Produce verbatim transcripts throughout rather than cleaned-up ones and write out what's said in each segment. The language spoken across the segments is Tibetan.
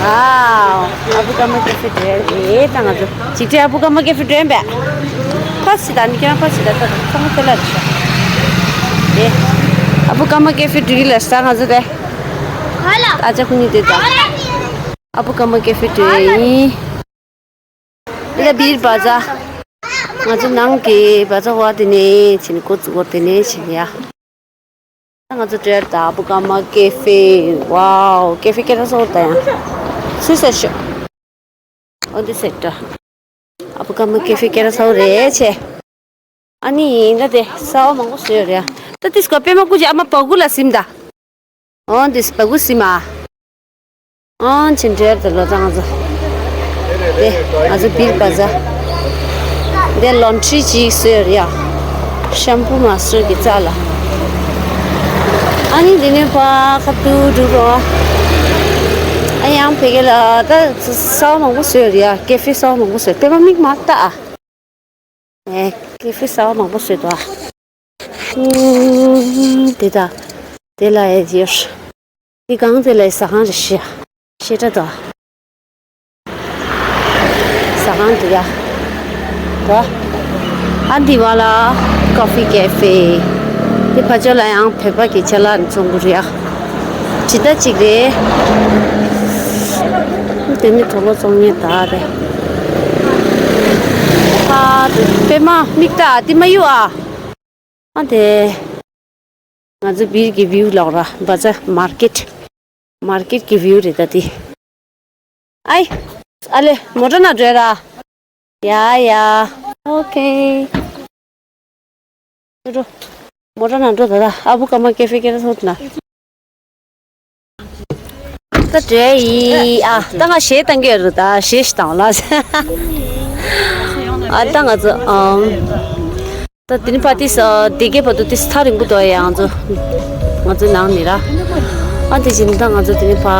ཨ་བུ་ཀ་མ་ཀེ་ཧྥེ་འགྲོ་ཡ་རེད། ད་ང་ཚོ་ཅིག་ཁྲི་ཨ་བུ་ཀ་མ་ཀེ་ཧྥེ་འགྲོ་ཡིན་པས། ཕ་སི་ད་ནི་ཁྱེད་རང་ཕ་སི་ད་ད་ཚང་མ་དེ་ལ་རེད་ཤག་དེ་ཨ་བུ་ཀ་མ་ཀེ་ཧྥེ་འགྲོ་གི་ལ་ས་ང་ཚོ་དེ། ཨ་ཅག་ཁུ་ནི་དེ་ད་ཨ་བུ་ཀ་མ་ཀེ་ཧྥེ་འགྲོ་ཡིན། ཨི་ད་བིར་བ་ཛ། ང་ཚོ་ནང་གི་བ་ཛ་བ་དེ་ནས་ཕྱིན་ནས་འགོ་བཙུགས་དེ་ནས་ཕྱིན་ཡ། ང་ཚོ་འབྲེལ་ད་ཨ་བུ་ཀ་མ་ཀེ་ཧྥེ། ཝའོ་ཀེ་ཧྥེ་སྐད་གྲགས་ཚ་པོ་ད་ཡང་སུས་ཟེར་ཤོག་འོ་འདི་ཟེར་འདྲ། ཨ་བུ་ཀ་མ་ཀེ་ཧྥེ་སྐད་གྲགས་ཚ་པོ་རེད་ཆེ། ཨ་ནི་ཡིན་ད་དེ་ཟ་བ་མང་པོ་བཟོས་ཡོད་རེད་ཡ། ད་ཏིས་ཀ་པད་མ་སྐུ་མཁྱེན་ཨ་མ་བ་གུ་ལ་སིམ་ད། འོ་འདི་སི་བ་གུ་སིམ་ཨ། ཨང་ཆེན་འབྲེལ་དུ་ལོ་ཙང་ང་ཚོ། དེ་ང་ཚོ་བིར་བ་ཛ། དེ་ལོན་ཁྲི་ཅིག་བཟོས་ཡོད་རེད་ཡ། ཤམ་པུ་མ་སུ་གི་རྩ་ལ། ཨ་ནི་དེ་ནས་ཕ་ཁ་ཏུ་འགྲོ་རོགས། ཨ་ཡང་བེ་གེ་ལ་ད་ཟ་བ་མང་པོ་བཟོས་ཡོད་རེད་ཡ། ཀེ་ཧྥེ་ཟ་བ་མང་པོ་བཟོས། པད་མ་མིག་མ་ལྟ་ཨ། ཨེ། ཀེ་ཧྥེ་ཟ་བ་མང་པོ་བཟོས་འདུག་ཨ། ཨུམ། དེ་དང་། དེ་ལ་ཨེ་ཡོད། འདི་གང་དེ་ལ་ཟ་ཁང་རེད་ཤག་ཤེས་འདྲ་འདུག་ཨ། ཟ་ཁང་འདི་ཡ། འདུག་ཨ། ཨ་འདི་བ་ལ་ཀོ་ཧྥི་ཀེ་ཧྥེ། འདི་ཕ་ཆོ་ལ་ཡང་བོད་པ་གི་ཅ་ལག་བཙོང་གི་རེད་ཡ། ཇི་ལྟ་ཅིག་རེད། དེ་ནི་གྲོ་ལོ་བཙོང་མཁན་ད་རེད། ཨ་དེ་པད་མ་མིག་ལྟ་དེ་མ་གཡུག་ཨ། ཨ་དེ། ང་ཚོ་བིར་གྱི་བིའུ་ལོག་ར་བ་ཛ་མར་ཀེཊ། མར་ཀེཊ་གི་བིའུ་རེད་ད་དེ། ཨའི། ཨ་ལེ་མོ་ཊ་ནང་འགྲོ་ར། ཡ་ཡ། ཨོ་ཁེ། འགྲོ། མོ་ཊ་ནང་འགྲོ་ད་ད་ཨ་བུ་ཀ་མ་ཀེ་ཧྥེ་སྐད་གྲགས་ཚ་པོ་ན། ད་འགྲོ་ཡི་ཨ། ད་ང་གཞས་བཏང་གི་ཡོད་རེད་ད་གཞས་ཤིག་བཏང་ལ། ཨ་ད་ང་ཚོ་ཨམ། ད་དེ་ནི་ཕ་ཏིས་ཨ་དེ་གའི་བར་དུ་ཏིས་ཐག་རིང་པོ་འདུག་ཡ་ང་ཚོ། ང་ཚོའི་ནང་ནས་ར། ཨ་དེ་བཞིན་ད་ང་ཚོ་དེ་ནི་ཕ།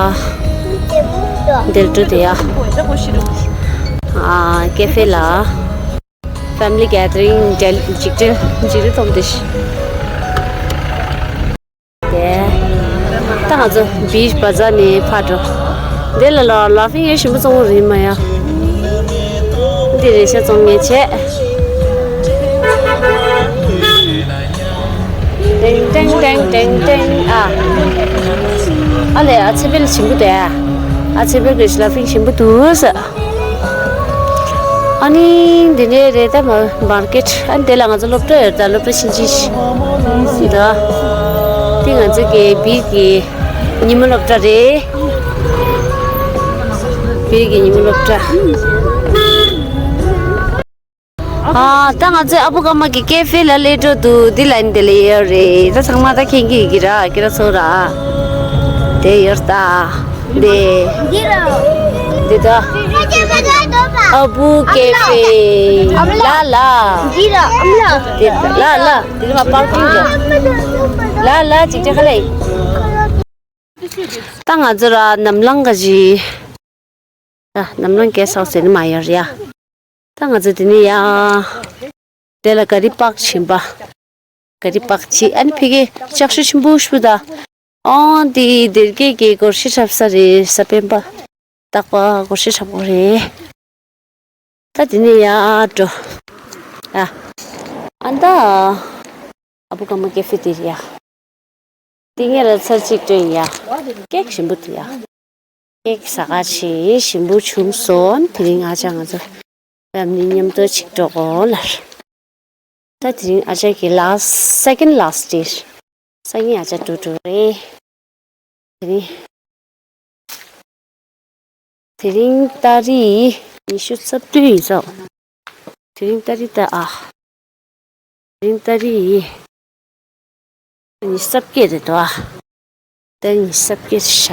འདིར་འགྲོ་དེ་ཡ། ཨ་ཀེ་ཧྥེ་ལ། Family gathering འཇིགས་བྲལ་འཇིགས་བྲལ་མཐོང་དེ་ཤི། དེ། ད་ང་ཚོ་བིར་བ་ཛ་ནས་ཕར་འགྲོ། འདི་ལ་ལ་ལ་ཕིང་ཡོད་ཞིམ་པོ་བཙོང་བ་རེད་མ་ཡ། འདི་རེད་ཤ་བཙོང་ངེས་བྱས། ཏེང་ཏེང་ཏེང་ཏེང་ཨ། ཨ་ལེ་ཨ་ཚེ་འཕེལ་ཞིམ་པོ་དེ། ཨ་ཚེ་འཕེལ་གྱི་ལ་ཕིང་ཞིམ་པོ་འདུག་ས། ཨ་ནི་འདི་འདྲའི་རེད་ད་མ་མར་ཀེཊ། ཨ་ནི་དེ་ལ་ང་ཚོ་སློབ་གྲྭ་ཡོད་ད་སློབ་གྲྭ་ཕྱིན་ཅི་ཤི་ད། དེ་ང་ཚོ་གི་བིར་གི་ཉི་མ་སློབ་གྲྭ་རེད། བིར་གི་ཉི་མ་སློབ་གྲྭ། ཨ་ད་ང་ཚོའི་ཨ་བུ་ཀ་མ་གི་ཀེ་ཧྥེ་ལ་སླེབས་འགྲོ་འདུག་འདི་ལ་ནི་དེ་ལ་ཡོད་རེད་ད་ཚང་མ་ད་མཁྱེན་གྱི་ཡོད་ཀྱི་ར་ཀི་ར་ཚོ་ར། དེ་ཡོད་ད། དེ། འདི་ར། འདི་ད། ཨ་བུ་ཀེ་ཧྥེ། ལ་ལ། འདི་ར་ཨམ་ལ། དེ་ད་ལ་ལ། དེ་མ་པར་ཀིང་གི་ལ་ལ་ཅིག་ཅིག་ཁ་ལེ། ད་ང་ཚོ་ར་ནམ་ལངས་ག་ཅི། ད་ནམ་ལངས་གེ་སའོ་ཟེར་ནི་མ་ཡོད་རེད་ཡ། ད་ང་ཚོ་དེ་ནས་ཡ། དེ་ལ་ག་རི་པག་ཕྱིན་པ། ག་རི་པག་ཕྱི་ཨ་ནི་ཕ་གི་ལྕགས་ཤོག་ཆེན་པོ་ཞིག་ད། ཨོ་དེ་སྡེར་ཁའི་གི་སྒོར་གཞས་འཁྲབ་ས་རེད་ས་སྤེན་པ། རྟག་པ་སྒོར་གཞས་འཁྲབ་དགོས་རེད། ད་དེ་ནས་ཡར་འགྲོ། ཡ། ཨ་ད། ཨ་བུ་ཀ་མ་ཀེ་ཧྥེ་དེ་རེད་ཡ། དེ་ངས་ལ་ཚར་གཅིག་སྟོན་ཡ། ཀེག་ཞིམ་པོ་འདུག་ཡ། ཀེག་ཟ་ག་ཆེ་ཞིམ་པོ་བྱུང་སོང་དེ་རིང་ཨ་ཅག་ང་ཚོ་ཕེ་མི་ལི་མཉམ་དུ་གཅིག་འགྲོ་གོ་ལར། ད་དེ་རིང་ཨ་ཅག་གི་last second last day། སང་ཉིན་ཨ་ཅག་འགྲོ་འགྲོ་རེད། དེ་རིང་། དེ་རིང་ཏ་རིག་ཉི་ཤུ་རྩ་བདུན་ཡིན་ཙང་། དེ་རིང་ཏ་རིག་ཏ་ཨ། དེ་རིང་ཏ་རིག་ཉི་ཤུ་རྩ་བརྒྱད་རེད་དོ་ཨ། ཏ་རིག་ཉི་ཤུ་རྩ་བརྒྱད་ཤ།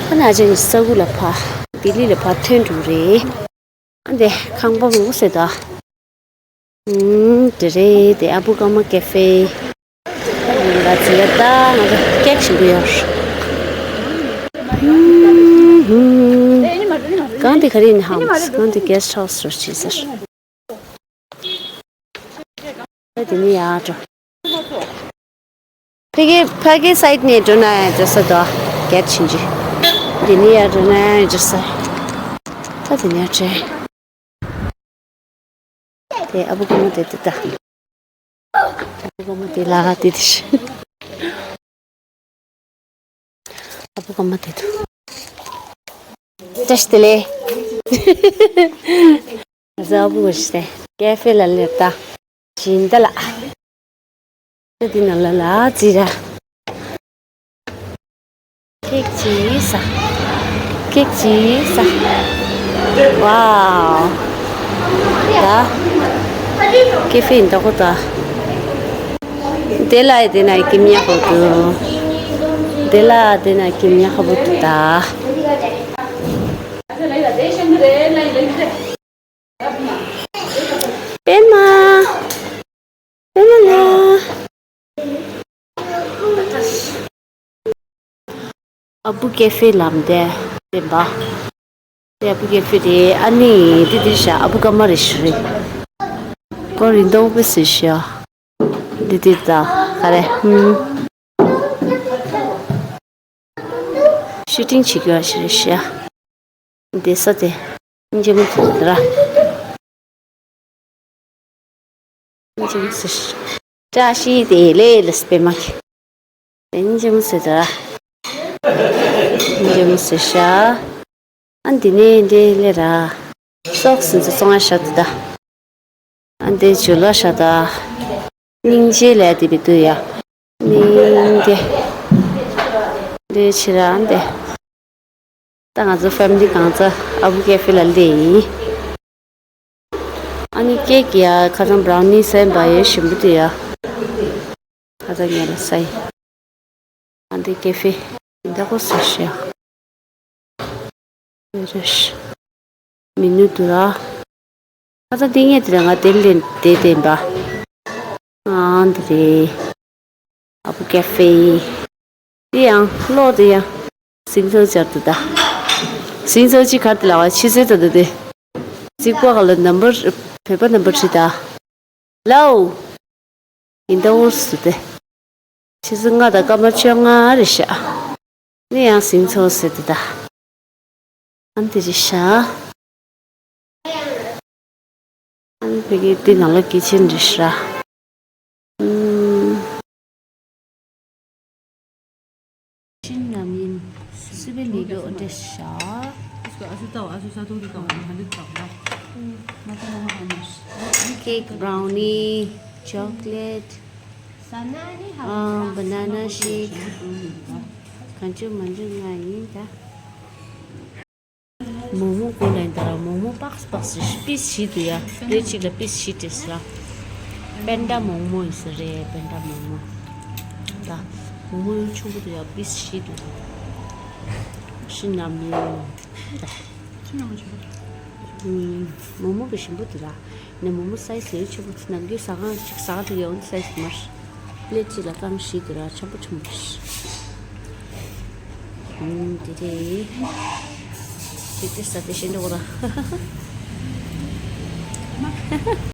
ཨ་ནི་ཨ་ཅག་ཉི་ཤུ་རྩ་དགུ་ལ་ཕ། ལྡི་ལི་ལ་ཕ་ཐོན་འགྲོ་རེད། ཨ་འདི་ཁང་པ་མང་པོ་ཟེར་དོ་ཨ། ཨུམ། དེ་རེད་དེ་ཨ་བུ་ཀ་མ་ཀེ་ཧྥེ། ད་ང་ཚོ་ཡ་ད་ང་ཚོ་ཀེག་ཞིམ་པོ་ཡོད། ཨུམ། གང་དེ་ག་རེ་ཡིན་ཧམ། གང་དེ་གེ་སི་ཊི་ཧའུ་སི་རུ་བྱེད་ཟེར། ད་དེ་ནས་ཡར་འགྲོ། ཕ་གི་ཕ་གི་སའིཌ་ནས་འགྲོ་ན་ཡང་འགྲོ་ས་འདུག་ག་གེ་ཊི་ཕྱིན་ཅི། འདི་ནི་ཡར་འགྲོ་ན་འགྲོ་ས། ད་འདི་ནི་ཡར་འགྲོ། དེ་ཨ་བུ་རྒན་མོ་དེ་དེ་ད། ཨ་བུ་རྒན་མོ་དེ་ལ་དེ་དེ་ཤི། ཨ་བུ་རྒན་མོ་དེ་དུ། བཀྲ་ཤིས་བདེ་ལེགས། ང་ཚོ་ཨ་བུ་རྒན་ཤི་ཏེ་ཀེ་ཧྥེ་ལ་སླེབས་ད། ཇི་འདྲ་ལ། ཁྱོད་འདི་ནང་ལ་ལ་ཙི་ར། ཁེག་ཅིག་ཟ། ཁེག་ཅིག་ཟ། ཝའོ། ད། ཀེ་ཧྥེ་འདྲ་པོ་ད། དེ་ལ་དེ་ན་ཀིམ་ཉ་ཧོ་དུ། དེ་ལ་དེ་ན་ཀིམ་ཉ་ཧོ་དུ་ད། པད་མ། པད་མ་ལ། ཨ་བུ་ཀེ་ཧྥེ་ལམ་དེ་བསྟན་པ། དེ་ཨ་བུ་ཀེ་ཧྥེ་རེད། ཨ་ནི་དེ་དེ་ཤ་ཨ་བུ་ཀ་མ་རེ་ཤི་རེད། ཀོ་རིན་དོ་བེ་སི་ཤ། དེ་དེ་ད་ག་རེ། ཧུམ། ཤུ་ཊིང་བྱེད་རྒྱུ་ཞིག་རེད་ཤག་དེ་ས་དེ། སྙིང་རྗེ་མོ་ཟེར་དེ་ར། སྙིང་རྗེ་མོ་ཟེར། བཀྲ་ཤིས་བདེ་ལེགས་ལ་སྤེ་མ་གི། སྙིང་རྗེ་མོ་ཟེར་དེ་ར། སྙིང་རྗེ་མོ་ཟེར་ཤག་ཨ་འདི་ནས་འདྲེ་ལེ་ར། སོག་སི་ཚོ་ཙོང་ང་ཤ་དུ་ད། ཨ་འདི་ཇུ་ལ་ཤ་ད། སྙིང་རྗེ་ལས་དེ་བི་དུ་ཡ། སྙིང་རྗེ། འདི་ཕྱི་ར་འདི། ད་ང་ཚོ་ཕེ་མི་ལི་གང་ཚ་ཨ་བུ་ཀེ་ཧྥེ་ལ་སླེབས་ཡིན། ཨ་ནི་ཀེག་ཡ་ཁ་སང་བྷ་རའུ་ནི་སེམས་པ་ཡོད་ཞིམ་པོ་དུ་ཡ། ཁ་སང་ངས་ལ་ས་ཡིན། ཨ་འདི་ཀེ་ཧྥེ་འདི་ཁོ་སུ་ཤི་ཡ། རེ་ཤི། མི་ནུ་དུ་ར། ཁ་ཚ་འདི་ངས་དེ་ར་ང་དེ་ལེན་དེ་བསྟན་པ། ཨང་དེ་རེད། ཨ་བུ་ཀེ་ཧྥེ། དེ་ཡང་གློག་དེ་ཡང་། སིང་ཚོ་སྦྱར་དུ་ད། སིང་ཚོ་གཅིག་གར་དུ་ལ་བ་ཕྱི་ཚེ་དུ་དུ་དེ། གཅིག་པོ་ག་ལ་ནམ་བར་བོད་པ་ནམ་བར་བྲིས་ད། ལའོ། ཡིན་ད་འུར་སུ་དེ། ཕྱི་ཚེ་ལྔ་དང་སྐར་མ་བཅོ་ལྔ་རེད་ཤག་ནི་ཡང་སིང་ཚོ་ཟེར་དེ་ད། ཨ་ནི་དེ་རེད་ཤག་ཨ་ནི་ཕ་གི་དེ་ནང་ལ་ཀི་ཆེན་རེད་ཤག་ཨུམ། ཤིན་ནམ་ཡིན་སི་པན་ལི་གི་འོ་འདྲ་ཤག་ཁེག་བྷ་རའུ་ནི་ཅོག་ལེཊ། ཨ། བྷ་ན་ན་ཤེག་གང་བྱུང་མ་འདྲ་ང་ཡིན་ད། མོག་མོག་གོ་ལེན་ད་ར་མོག་མོག་པགས་པགས་སི་པིས་བཞི་འདུག་ཡ། པླེཊ་གཅིག་ལ་པིས་བཞི་སྤྲད་སོང་ར། པེན་ཌ་མོག་མོག་ཡིན་ས་རེད། པེན་ཌ་མོག་མོག་ད་མོག་མོག་ཡང་ཆུང་པོ་འདུག་ཡ། པིས་བཞི་འདུག་ཤིན་ནམ་ཡིན་ད། ཤིན་ནམ་ཆུང་པོ་འདུག་མོག་མོག་གི་ཞིམ་པོ་འདུག་ར། ནས་མོག་མོག་སའི་ཟི་ཡང་ཆུང་པོ་འདུག་ནམ་རྒྱུན་ཟ་ཁང་གཅིག་ཟ་ཁང་དུ་ཡོང་དུས་སའི་ཟི་མར། པླེཊ་གཅིག་ལ་རྐང་བཞི་འདུག་ར། ཆེན་པོ་ཆེན་པོ་རེད། ཨུམ། དེ་རེད། དེ་དེ་ས་དེ་ཤེས་འགྲོ་གོ་ར།